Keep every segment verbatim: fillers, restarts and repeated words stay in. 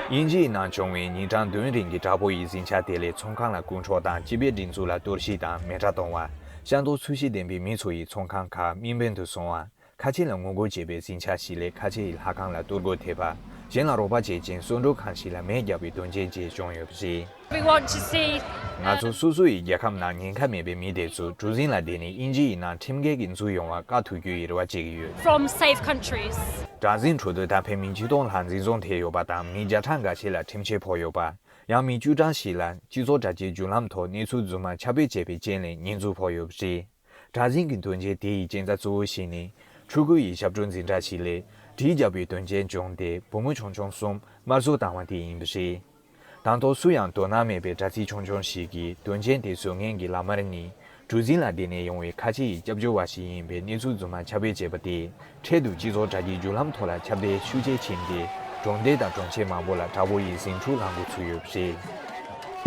དབྱིན་ཇིའི་ནང་བྱུང་བའི་ཉིན་གྲངས་བདུན་རིང་གི་དྲག་པོ་ཡི་ཟིང་ཆ་དེ་ལས་ཚོང་ཁང་ལ་རྐུ་འཕྲོག་དང་སྤྱི་པའི་སྒྲིག་འཛུགས་ལ་གཏོར་བཤིག་དང་མེ་དྲག་གཏོང་བ། ཤ་མདོག་ཚོས་གཞི་ལྡན་པའི་མི་ཚོ་ཡི་ཚོང་ཁང་ཁག་དམིགས་འབེན་དུ་བཟུང་བ། ཁ་ཆེ་ལ་ངོ་རྒོལ་བྱེད་པའི་ཟིང་ཆ་ཞིག་ལས་ཁ་ཆེ་ཡི་ལྷ་ཁང་ལ་གཏོར་རྒོལ་ཐེབས་པ། གཞན་ལ་རོགས་པ་བྱེད་ཅིང་གསོལ་མགྲོན་ཁང་ཞིག་ལ་མེ་བརྒྱབ་པའི་དོན་རྐྱེན་བཅས་བྱུང་ཡོད་པ་རེད། We want to see ང་ཚོ་སོ་སོ་ཡི་རྒྱལ་ཁབ་ནང་ཉེན་ཁ་མེད་པའི་མི་དེ་ཚོ་གྲུ་གཟིངས་ལ་བསྡད་ནས་དབྱིན་ཇི་ཡི་ནང་ཁྲིམས་འགལ་གྱི་འཛུལ་ཡོང་བར་བཀག་ཐུབ་རྒྱུ་ཡི་རེ་བ་བྱེད་ཀྱི་ཡོད། From safe countries. གྲུ་གཟིངས་ཁྲོད་དུ་ད་ཕན་མི་ཆིག་སྟོང་ལྷག་འཛིན་བཟུང་ཐེབས་ཡོད་པ་དང་མི་བརྒྱ་ཕྲག་འགའ་ཤས་ལ་ཁྲིམས་ཆད་ཕོག་ཡོད་པ། ཡང་མི་བཅུ་གྲངས་ཤིག་ལ་སྤྱི་ཚོགས་དྲ་རྒྱའི་བརྒྱུད་ལམ་ཐོག་གནས་ཚུལ་རྫུན་མ་ཁྱབ་སྤེལ་བྱས་པའི་རྐྱེན་ལས་ཉེས་འཛུགས་ཕོག་ཡོད་པ་རེད། གྲུ་གཟིངས་ཀྱི་དོན་རྐྱེན་དེ་ཡི་རྐྱེན་རྩ་གཙོ་བོ་ཞིག་ནི། ཕྲུ་གུ་ཡི་ཞབས་བྲོ་འཛིན་གྲྭ་ཞིག་ལས་གྲི་བརྒྱབ་པའི་དོན་རྐྱེན་བྱུང་སྟེ་བུ་མོ་ཆུང་ཆུང་གསུམ་དམར་གསོད་བཏང་བ་དེ་ཡིན་པ་རེད། དང་ཐོག་སུ་ཡང་དོ་སྣང་མེད་པའི་དྲ་ཚིགས་ཆུང་ཆུང་ཞིག་གིས་དོན་རྐྱེན་དེ་བཟོ་མཁན་གྱི་ལག་དམར་ནི་གྲུ་གཟིངས་ལ་བསྡད་ནས་ཡོང་བའི་ཁ་ཆེ་ཡི་སྐྱབས་བཅོལ་བ་ཞིག་ཡིན་པའི་གནས་ཚུལ་རྫུན་མ་ཁྱབ་སྤེལ་བྱས་པ་དེས་འཕྲལ་དུ་སྤྱི་ཚོགས་དྲ་རྒྱའི་བརྒྱུད་ལམ་ཐོག་ལ་ཁྱབ་གདལ་ཤུགས་ཆེ་ཕྱིན་ཏེ་གྲོང་རྡལ་དང་གྲོང་ཁྱེར་མང་པོ་ལ་དྲག་པོ་ཡི་ཟིང་འཁྲུག་ལངས་འགོ་ཚུགས་ཡོད་པ་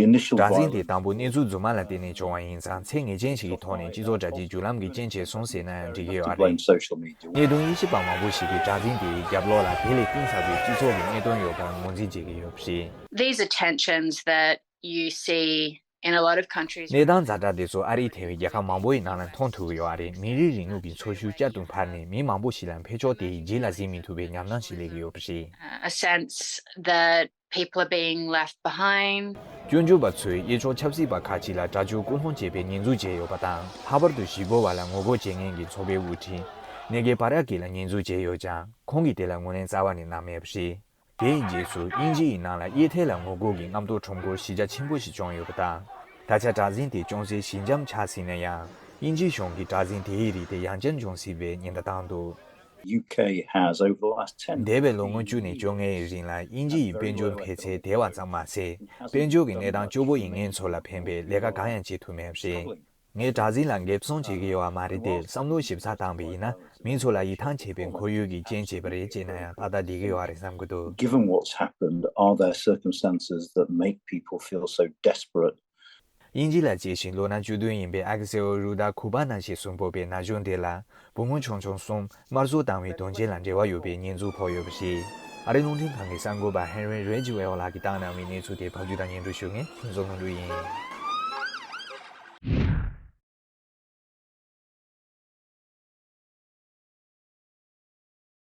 རེད། གྲུ་གཟིངས་དེ་དང་པོ་གནས་ཚུལ་རྫུན་མ་ལ་བརྟེན་ནས་བྱུང་བ་ཡིན་ཙང་ཚད་ངེས་ཅན་ཞིག་གི་ཐོག་ནས་སྤྱི་ཚོགས་དྲ་རྒྱའི་བརྒྱུད་ལམ་གྱིས་རྐྱེན་བྱས་སོང་ཟེར་ན་ཡང་འགྲིག་གི་ཡོད་རེད། གནད་དོན་དབྱེ་ཞིབ་པ་མང་པོ་ཞིག་གིས་གྲུ་གཟིངས་དེའི་རྒྱབ་ལོགས་ལ་དེ་ལས་གཏིང་ཟབ་པའི་སྤྱི་ཚོགས་ཀྱི་གནད་དོན་ཡོད་པར་ངོས་འཛིན་བྱེད་ཀྱི་ཡོད་པ་རེད། These are tensions that you see in a lot of countries. གནས་སྟངས་ཛ་དྲག་དེ་ཚོ་ཨ་རིའི་ཐེ་བའི་རྒྱལ་ཁབ་མང་པོ་ཡི་ནང་ལ་མཐོང་ཐུབ་ཀྱི་ཡོད་རེད། མི་རིགས་རིང་ལུགས་ཀྱི་འཚོ་བཞུགས་བསྐྱར་དུ་འཕར་ནས་མི་མང་པོ་ཞིག་ལ་འཕེལ་ཕྱོགས་དེ་ཡི་རྗེས་ལ་གཟིགས་མི་ཐུབ་པའི་ཉམས་སྣང་ཞིག་སླེབས་ཀྱི་ཡོད་པ་རེད། A sense that people are being left behind. སྐྱོན་བརྗོད་པ་ཚོས་གཡས་ཕྱོགས་ཆབ་སྲིད་པ་ཁག་ཅིག་ལ་དགྲ་བཅོམ་སྐུལ་སློང་བྱས་པའི་ཉེས་འཛུགས་བྱས་ཡོད་པ་དང་། ལྷག་པར་དུ་གཞིས་སྤོ་བ་ལ་ངོ་རྒོལ་བྱེད་མཁན་གྱི་ཚོགས་པའི་དབུ་ཁྲིད་ནེ་གེ་པ་ར་ཀི་ལ་ཉེས་འཛུགས་བྱས་ཡོད་ཀྱང་ཁོང་གིས་དེ་ལ་ངོས་ལེན་རྩ་བ་ནས་གནང་མེད་པ་རེད། དེའི་རྗེས་སུ་དབྱིན་ཇི་ཡི་ནང་ལ་གཡས་ཐལ་ལ་ངོ་རྒོལ་གྱི་རྔམ་སྟོན་ཁྲོམ་སྐོར་གཞི་རྒྱ་ཆེན་པོ་ཞིག་བྱུང་ཡོད་པ་དང་། ད་ཆ་གྲུ་གཟིངས་དེ་ཅུང་ཟད་ཞི་འཇམ་ཆགས་སྲིད་ན་ཡང་། དབྱིན་ཇིའི་གཞུང་གིས་གྲུ་གཟིངས་དེའི་རིགས་དེ་ཡང་བསྐྱར་འབྱུང་སྲིད་པའི་ཉེན་བརྡ་བཏང་འདུག U K has over the last ten འདས་པའི་ལོ་ངོ་བཅུ་ནས་བཅོ་ལྔའི་རིང་ལ་དབྱིན་ཇི་ཡི་དཔལ་འབྱོར་འཕེལ་ཚད་དལ་བ་ཙམ་མ་ཟད། དཔལ་འབྱོར་གྱི་གནས་སྟངས་སྐྱོ་པོ་ཡིན་མཁན་ཚོ་ལ་ཕན་པའི་ལས་ཀ་གང་ཡང་བྱེད་ཐུབ་མེད་པ་རེད། ངས་གྲུ་གཟིངས་ལ་འགེབས་སྲུང་བྱེད་ཀྱི་ཡོད་པ་མ་རེད་དེ། བསམ་བློ་ཞིབ་ཚགས་བཏང་བ་ཡིན་ན། མི་ཚོ་ལ་ཡིད་ཐང་ཆད་པའི་ཁོར་ཡུག་གི་རྐྱེན་བྱས་པ་རེད་ཅེ་ན་ཡང་ཏག་ཏག་བསྡད་ཀྱི་ཡོད་རེད་བསམ་གྱི་འདུག Given what's happened, are there circumstances that make people feel so desperate? དབྱིན་ཇི་ལ་སྐྱེས་ཤིང་ལོ་ན་བཅུ་བདུན་ཡིན་པའི་ཨ་ཀི་སེ་ཨོ་རུ་ད་ཁུ་པ་ན་ཞེས་གསུངས་ཕོད་པའི་ན་གཞོན་དེ་ལ་བུ་མོ་ཆུང་ཆུང་གསུམ་དམར་གསོད་བཏང་བའི་དོན་རྐྱེན་ལ་འབྲེལ་བ་ཡོད་པའི་ཉེས་འཛུགས་ཕོག་ཡོད་པ་རེད། ཨ་རིའི་རླུང་འཕྲིན་ཁང་གི་གསར་འགོད་པ་ཧེན་རི་རེ་ཇི་ཝེལ་ལགས་ཀྱིས་བཏང་གནང་བའི་གནས་ཚུལ་དེ་ཕབ་སྒྱུར་དང་སྙན་སྒྲོན་ཞུ་མཁན་ཕུན་ཚོགས་ལྷུན་གྲུབ་ཡིན།